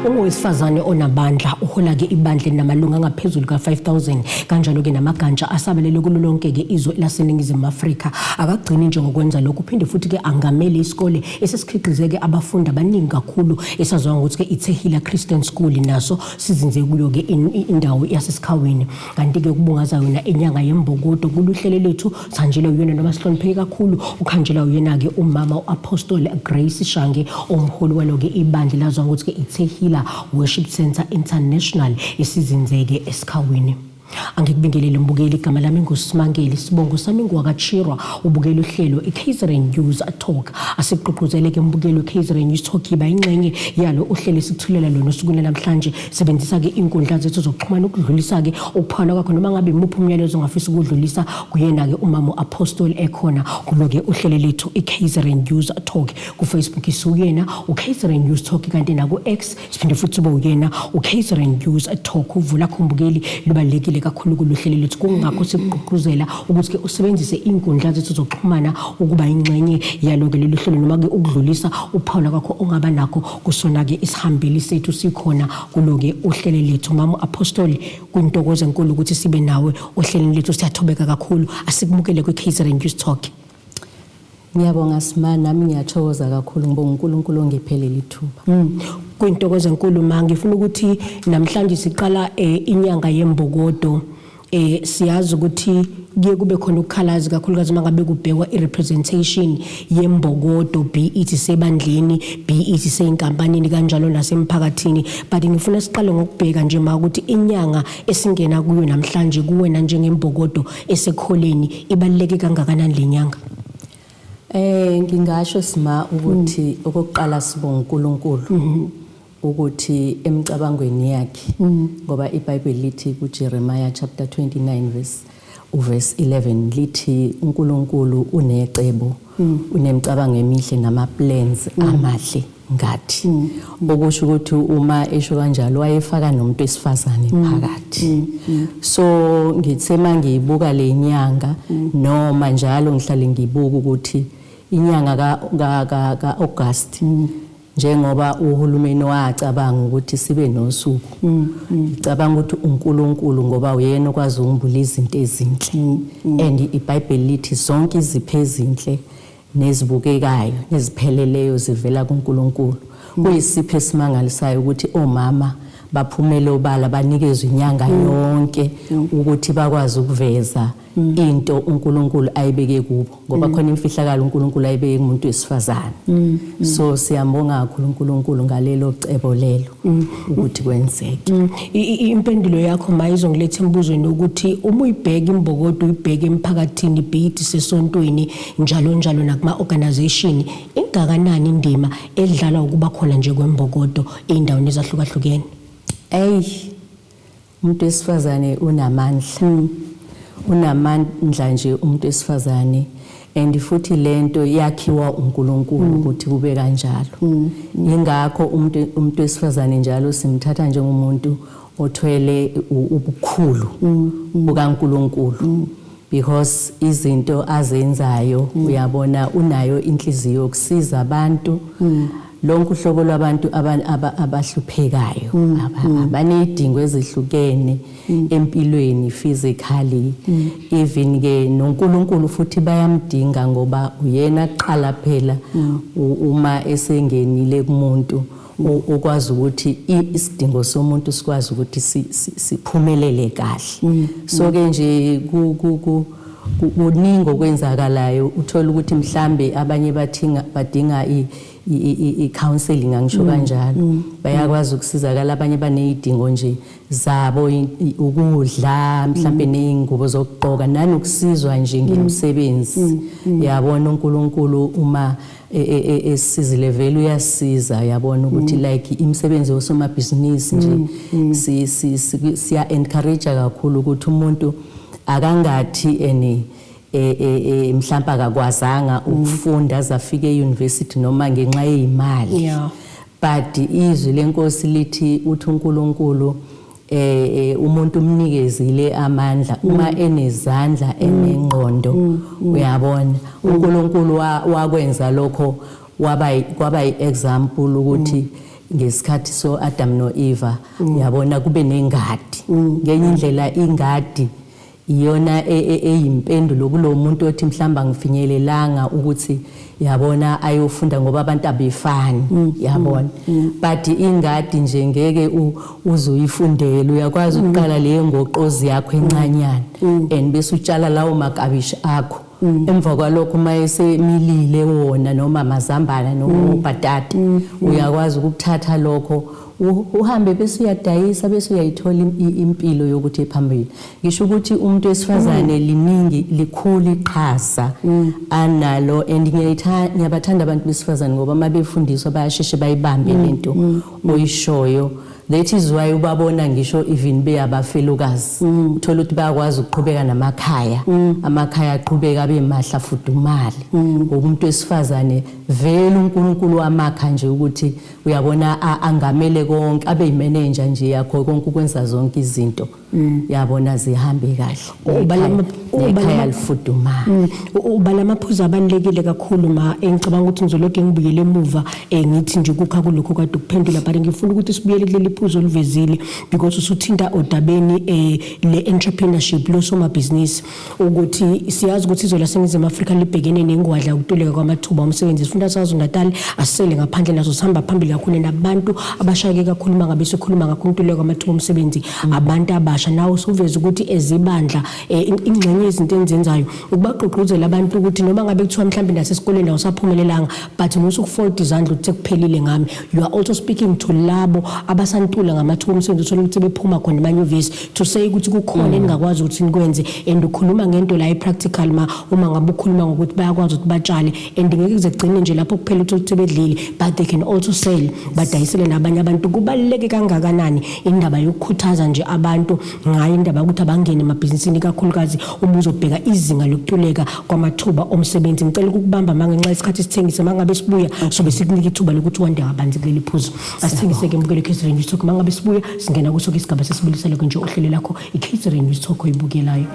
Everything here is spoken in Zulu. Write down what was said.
Ungowesifazane onamandla, uhola-ke ibandla elinamalungu angaphezulu ka-5000, kanjalo-ke namagatsha asabalele kulo lonke-ke izwe laseNingizimu Afrika. Akagcini nje ngokwenza lokhu, uphinde futhi-ke angamele isikole esesikhiqize-ke abafundi abaningi kakhulu, esaziwa ngokuthi-ke iThehila Christian School, naso sizinze kuyo-ke indawo yaseSikhawini. Kanti-ke kubungaza yona inyanga yembokodo kuluhlelo lethu, sanjelwe uyena noma sihlonipheke kakhulu, ukhanjelwa uyena-ke umama u-Apostle Grace Shange, omholi walo-ke ibandla laziwa ngokuthi-ke iThehila Worship Center International, esizinze-ke eSikhawini. Angikubingelele mbukeli, igama lami nguSimangele, isibongo sami ngowakaChirwa. Ubukela uhlelo i-KZN News Talk. Asikugqugquzeleke mbukeli we-KZN News Talk, yiba ingxenye yalo uhlelo esikuthulela lona osukwini namhlanje. Sebenzisa-ke iy'nkundla zethu zokuxhumana ukudlulisa-ke ukuphawula kwakho noma ngabe imuphi umyalezo ongafisa ukudlulisa kuyena-ke umama u-Apostle ekhona kulo-ke uhlelo lethu i-KZN News Talk. Ku-Facebook isukuyena u-KZN News Talk, kanti naku-X siphinde futhi ube uyena u-KZN News Talk. Uvula khumbukeli lubalulekile kakhulu kuluhlelo lethu, kungakho sikugqugquzela ukuthi-ke usebenzise iy'nkundla zethu zokuxhumana ukuba ingxenye yalo-ke lolu hlelo noma-ke ukudlulisa uphawula kwakho ongaba nakho kusona-ke isihambeli sethu sikhona kulo-ke uhlelo lethu. Mama u-Apostoli, kwintokozo enkulu ukuthi sibe nawe ohlelweni lethu, siyathobeka kakhulu. Asikumukele kwi-KZN News Talk. Ngiyabonga Sima, nami ngiyathokoza kakhulu, ngibonga uNkulunkulu ongiphe leli thuba. Kuyintokozo enkulu ma, ngifuna ukuthi namhlanje siqala inyanga yembokodo. Siyazi ukuthi kuye kube khona ukukhalazi kakhulukazi uma ngabe kubhekwa i-representation yembokodo, be it sebandleni, be it seyinkampanini, kanjalo nasemphakathini. But ngifuna siqale ngokubheka nje ma ukuthi inyanga esingena kuyo namhlanje, kuwena njengembokodo esekholeni, ibaluleke kangakanani le nyanga? Ngingasho Sima ukuthi okokuqala sibonga uNkulunkulu ukuthi emicabangweni yakhe, ngoba iBhayibheli lithi kuJeremiah chapter 29 verse 11, lithi uNkulunkulu unecebo, unemicabango emihle nama plans amahle ngathi. Okusho ukuthi uma esho kanjalo, wayefaka nomuntu wesifazane phakathi. So ngithe mangiyibuka le nyanga, noma njalo ngihlale ngibuka ukuthi inyanga ka August, njengoba uhulumeni wacabanga ukuthi sibe nosuku, ngicabanga ukuthi uNkulunkulu, ngoba uyena okwazi ukumbula izinto ezinhle, and iBhayibheli lithi zonke izipho ezinhle nezibukekayo nezipheleleyo zivela kuNkulunkulu. Kuyisipho esimangalisayo ukuthi omama baphumele obala, banikezwe inyanga yonke ukuthi bakwazi ukuveza into uNkulunkulu ayibeke kubo, ngoba khona imfihlakalo uNkulunkulu ayibeke kumuntu wesifazane. So siyambonga kakhulu uNkulunkulu ngalelo cebo lelo ukuthi kwenzeke. Impendulo yakho ma izongiletha embuzweni ukuthi uma uyibheka imbokodo, uyibheke emphakathini, be it sesontweni, njalo njalo, nakuma organization, ingakanani indima edlalwa ukuba khona nje kwembokodo ey'ndaweni ezahlukahlukene? Ey, umuntu wesifazane unamandla, unamandla nje umuntu wesifazane, and futhi lento yakhiwa uNkulunkulu ukuthi kube kanjalo. Ingakho umuntu wesifazane njalo simthatha njengomuntu othwele ubukhulu bukaNkulunkulu, because izinto azenzayo, uyabona, unayo inhliziyo yokusiza abantu, lonke uhlobo lwabantu abahluphekayo, abanezidingo ezihlukene empilweni, physically, even ke noNkulunkulu futhi bayamdinga, ngoba uyena kuqala phela uma esengenile kumuntu ukwazi ukuthi isidingo somuntu sikwazi ukuthi siphumelele kahle. So ke nje kuningi okwenzakalayo. Uthola ukuthi mhlambe abanye bathinga badinga i-counseling, angisho kanjalo, bayakwazi ukusizakala. Abanye baney'dingo nje zabo, ukudla mhlambe ney'ngubo zokugqoka, nanokusizwa nje ngemisebenzi. Yabona, uNkulunkulu uma esizile vele uyasiza. Yabona ukuthi like imisebenzi yosomabhizinisi nje, siya encourage kakhulu ukuthi umuntu akangathi ene mhlawumbe akakwazanga ukufunda aze afike e-university noma ngenxa yeyimali, but izwi lenkosi lithi, uthi uNkulunkulu umuntu umnikezile amandla uma enezandla, enengqondo. Uyabona, uNkulunkulu wakwenza lokho, waba kwaba i-example ukuthi Ngesikhathi so Adam no Eva, yabona, kube nengadi. Ngenye indlela ingadi iyona eyimpendulo kulo muntu othi mhlamba angifinyelelanga ukuthi, yabona, ayofunda, ngoba abantu abefani, yabona. But ingadi nje ngeke uze uyifundele, uyakwazi ukuqala leyo ngoqozi yakho encanyana and bese utshala lawo makabishi akho. Emva kwalokho, uma esemilile wona, noma amazambane noma ubhatata, uyakwazi ukukuthatha lokho uhambe bese uyadayisa, bese uyayithola impilo yokuthi phambili. Ngisho ukuthi umuntu wesifazane liningi likhulu iqhaza analo, and ngiyabathanda abantu besifazane, ngoba uma befundiswa bayasheshe bayibambe lento oyishoyo. That is why ubabona ngisho even beyabafelokazi, uthola ukuthi bayakwazi ukuqhubeka namakhaya, amakhaya aqhubeka abe mahle, afudumale, ngoba umuntu wesifazane vele uNkulunkulu wamakha nje ukuthi, uyabona, angamele konke, abe yimeneja nje yakho konke, ukwenza zonke izinto, yabona, zihambe kahle. Nekhaya lifudumale. Ubala amaphuzu abalulekile kakhulu, ma. Engicabanga ukuthi ngizolokhu ngibuyele emuva, ngithi nje kukha kulokho kade ukuphendula, but ngifuna ukuthi sibuyele kuleli phuzu olivezile, because usuthinta odabeni le entrepreneurship, lo somabhizinisi, ukuthi siyazi ukuthi izwe laseNingizimu Afrika libhekene nengwadla yokuntuleka kwamathuba omsebenzi. Sifunda saKwaZulu-Natal asisele ngaphandle naso, sihamba phambili kakhulu nabantu abashayeke kakhulu uma ngabe sikhuluma ngakho ukuntuleka kwamathuba omsebenzi, abantu abasha. Nawe usuveza ukuthi ezibandla ingxenye yezinto enizenzayo ukubagqugquzela abantu ukuthi noma ngabe kuthiwa mhlawumbe nasesikoleni awusaphumelelanga, but musa ukufold izandla ukuthi sekuphelile ngami. You are also speaking to labo abasantula ngamathuba omsebenzi, uthola ukuthi bephuma khona emanyuvesi, to say ukuthi kukhona eningakwazi ukuthi nikwenze. And ukhuluma ngento la i-practical, ma, uma ngabe ukhuluma ngokuthi bayakwazi ukuthi batshale, and ngeke kuze kugcine nje lapho kuphela uthole ukuthi bedlile, but they can also sell, badayisele nabanye abantu. Kubaluleke kangakanani indaba yokukhuthaza nje abantu ngayo indaba yokuthi abangene emabhizinisini, ikakhulukazi uma uzobheka izinga lokuntuleka kwamathuba omsebenzi? Ngicela ukukubamba ma ngenxa yesikhathi, sithengise. Ma ngabe sibuya sobe sikunika ithuba lokuthi wande kabanzi kuleli phuzu. Asithengise-ke, mbukelo KZN News Talk. Ma ngabe sibuya singena kuso-ke isigaba sesibuliselo-ke nje ohlelo lakho i-KZN News Talk oyibukelayo.